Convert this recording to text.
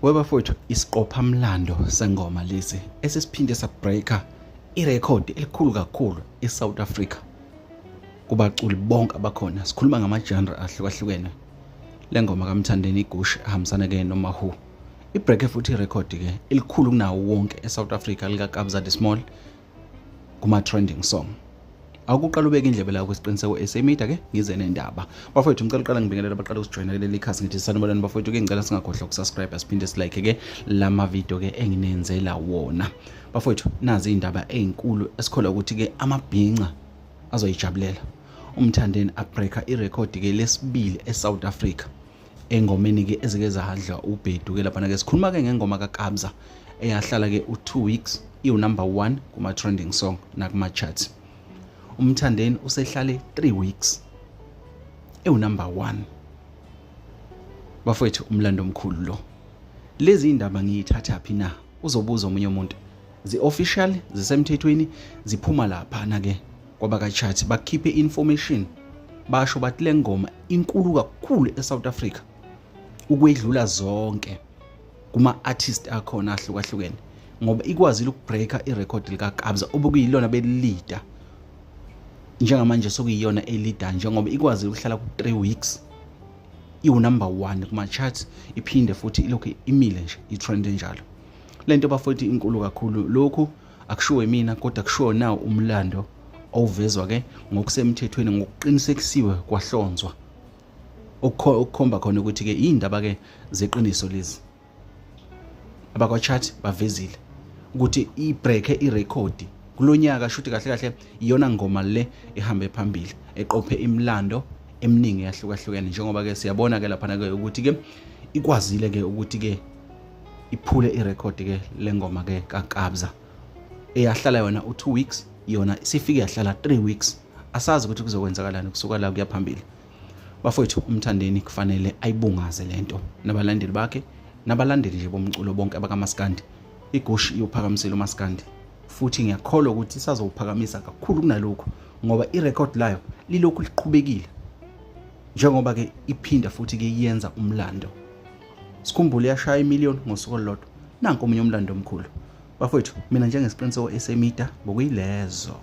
Webafowethu, isiqophamlando sengoma lesi esesiphinde sabreaker irekhodi elikhulu kakhulu eSouth Africa kubaculi bonke abakhona. Sikhuluma ngama-genre ahlukahlukene. Le ngoma kaMthandeni iGush ahambisana ke noMahu ibreake futhi irekhodi ke elikhulu kunawo wonke eSouth Africa likaKabza De Small kuma-trending song. Akuqala ubeke indlebe la kwisiqiniseko SA Media ke ngize nendaba. Bafowethu, ngicela uqala ngibingelele abaqala ukusijoyina kuleli khasi, ngithi sanibonani bafowethu ke, ngicela singakhohlwa ukusubscribe, siphinde silike ke lama video ke enginenzela wona. Bafowethu, nazi indaba ezinkulu esikholwa ukuthi ke amabhinca azoyijabulela. UMthandeni abreaker irekhodi ke lesibili eSouth Africa engomeni ke ezike zadla ubhedu ke laphana ke. Sikhuluma ke ngengoma kaKabza eyahlala ke u2 weeks iwu number 1 kuma trending song nakuma charts. UMthandeni usehlale 3 weeks ewu number 1. Bafowethu, umlando omkhulu lo. Lezi indaba ngiyithatha phi na, uzobuza omunye umuntu. Zi-official, zisemthethweni, ziphuma laphana ke kwabaka-chat, bakhiphe information, basho bathi le ngoma inkulu kakhulu eSouth Africa ukwedlula zonke kuma-artist akhona ahlukahlukene, ngoba ikwazile ukubreaka irekhodi likaKabza obekuyilona belilida. Njengamanje sokuyiyona elida, njengoba ikwazile ukuhlala ku-3 weeks iwu-number 1 kuma-charts, iphinde futhi ilokhu imile nje, i-trend enjalo. Lento bafowethu inkulu kakhulu. Lokhu akushiwo mina, kodwa kushiwo nawo umlando owuvezwa ke ngokusemthethweni, ngokuqinisekisiwe, kwahlonzwa, okukhomba khona ukuthi ke indaba ke zeqiniso lezi. Abakwa-chat bavezile ukuthi ibreak irekhodi kulonyaka, shuthi kahle kahle iyona ngoma le ehambe phambili, eqophe imilando eminingi yahlukahlukene, njengoba ke siyabona ke laphana ke ukuthi ke ikwazile ke ukuthi ke iphule irekhodi ke lengoma ke kaKabza eyahlala yona u2 weeks, yona sifike yahlala 3 weeks. Asazi ukuthi kuzokwenzakalani kusuka la kuya phambili. Bafowethu, uMthandeni kufanele ayibungaze lento nabalandeli bakhe, nabalandeli nje bomculo bonke abakaMaskandi. Igush iyophakamisela uMaskandi, futhi ngiyakholwa ukuthi isazowuphakamisa kakhulu kunalokhu, ngoba irekhodi layo lilokhu liqhubekile, njengoba ke iphinda futhi ke yenza umlando. Sikhumbule yashaya imiliyoni ngosuku olulodwa. Nanku omunye umlando omkhulu. Bafowethu, mina njengesiqiniseko esemida ngokuyilezo.